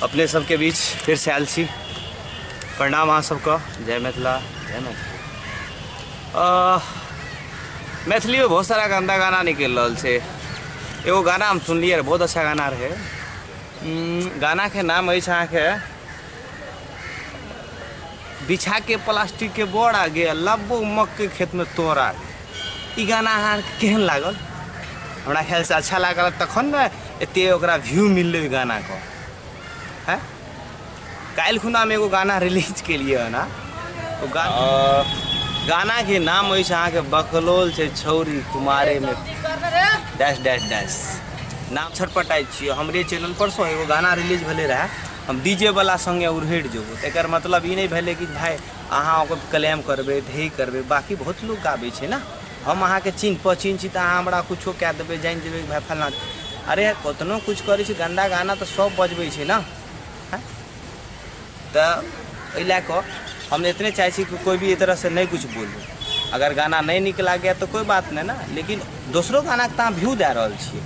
अपने सबके बीच फिर से आयल छी। प्रणाम अहाँ सबके, जय मिथिला जय मैथिली। मैथिली में बहुत सारा गंदा गाना निकल रहल छै। एगो गाना हम सुनलियै, बहुत अच्छा गाना रहे। गाना के नाम अछि अहाँके बिछा के प्लास्टिक के बोरा गे लब्बो मक के खेत में तोरा गे। ई गाना अहाँके केहन लागल? हमरा ख्याल से अच्छा लागल तखन ने एते ओकरा व्यू मिललै ओहि गानाके। हैं काल्हि खुना हम एगो गाना रिलीज केलियै हन। ओ गाना के नाम अछि अहाँके बकलोल छै छौरी कुमारे में डैश डैश डैश। नाम छटपटाइ छियै। हमरे चैनल पर से एगो गाना रिलीज भेलै रहए, हम डीजे वाला संगे उड़हटि जेबो। तऽ एकर मतलब ई नहि भेलै कि भाय अहाँ ओकर क्लेम करबै धे करबै। बाकी बहुत लोक गाबै छै ने, हम अहाँके चिन्ह पहचिन छी तऽ अहाँ हमरा कुछो कए देबै, जानि जेबै भाय फलना। अरे कतनो कुछ करै छै, गन्दा गाना तऽ सब बजबै छै ने। तऽ एहि लए कऽ हम एतने चाहै छी कि कोइ भी एहि तरहसँ नहि कुछ बोलू। अगर गाना नहि नीक लागैए तऽ कोइ बात नहि ने, लेकिन दोसरो गानाके तऽ अहाँ व्यू दए रहल छियै।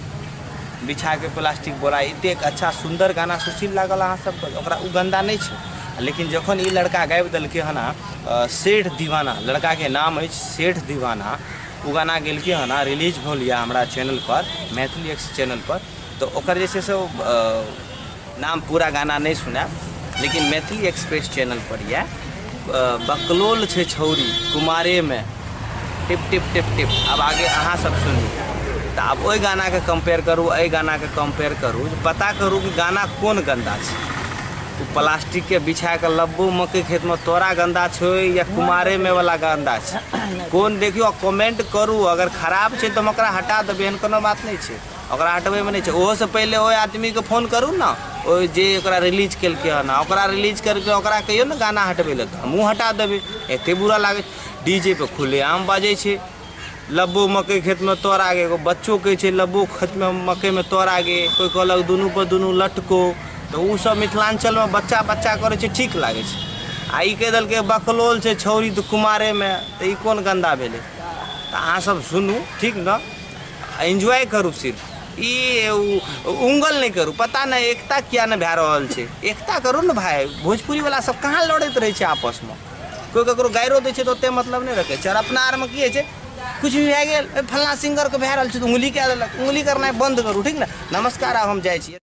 बिछा के प्लास्टिक बोरा एतेक अच्छा सुन्दर गाना सुशील लागल अहाँ सबके, ओकरा ओ गन्दा नहि छै। लेकिन जखन ई लड़का गाबि देलकै हन सेठ दीवाना, लड़काके नाम अछि सेठ दीवाना, ओ गाना गेलकै हन, रिलीज भेल यऽ हमरा चैनल पर, मैथिली एक्स चैनल पर। तऽ ओकर जे छै से नाम पूरा गाना नहि सुनायब, लेकिन मैथिली एक्सप्रेस चैनल पर यऽ बकलोल छै छौरी कुमारेमे टिप टिप टिप टिप। आब आगे अहाँ सब सुनू। तऽ आब ओहि गानाके कम्पेयर करू, एहि गानाके कम्पेयर करू, पता करू कि गाना कोन गन्दा छै। ओ प्लास्टिकके बिछा कऽ लब्बो मकई खेतमे तोरा गन्दा छै या कुमारेमे वाला गन्दा छै कोन? देखियौ कमेंट करू। अगर खराब छै तऽ हम ओकरा हटा देबै, एहन कोनो बात नहि छै, ओकरा हटबैमे नहि छै। ओहोसँ पहिले ओहि आदमीके फोन करू ने, ओहि जे ओकरा रिलीज केलकै हन, ओकरा रिलीज करके ओकरा कहियौ ने गाना हटबै लए, तऽ हमहूँ हटा देबै। एते बुरा लागै डीजे पे खुलेआम बाजै छै लब्बो मकई खेतमे तोरा गे। एगो बच्चो कहै छै लब्बो खेतमे मकईमे तोरा गे, कोइ कहलक दुनू पर दुनू लटको। तऽ ओ सब मिथिलाञ्चलमे बच्चा बच्चा करै छै, ठीक लागै छै। आ ई कहि देलकै बकलोल छै छौरी तऽ कुमारेमे, तऽ ई कोन गन्दा भेलै? तऽ अहाँ सब सुनू ठीक ने, एन्जॉय करू, सिर्फ ई उंगल नहि करू। पता नहि एकता किया नहि भए रहल छै। एकता करू ने भाय। भोजपुरी वाला सब कहाँ लड़ैत रहै छै आपसमे? कोइ ककरो गाइरो दै छै तऽ ओते मतलब नहि रखै छै। आओर अपना आरमे की होइ छै, कुछ भी भए गेल फल्लाँ सिंगरके भए रहल छै तऽ उंगली कए देलक। उंगली करनाइ बन्द करू ठीक ने। नमस्कार, आब हम जाइ छी।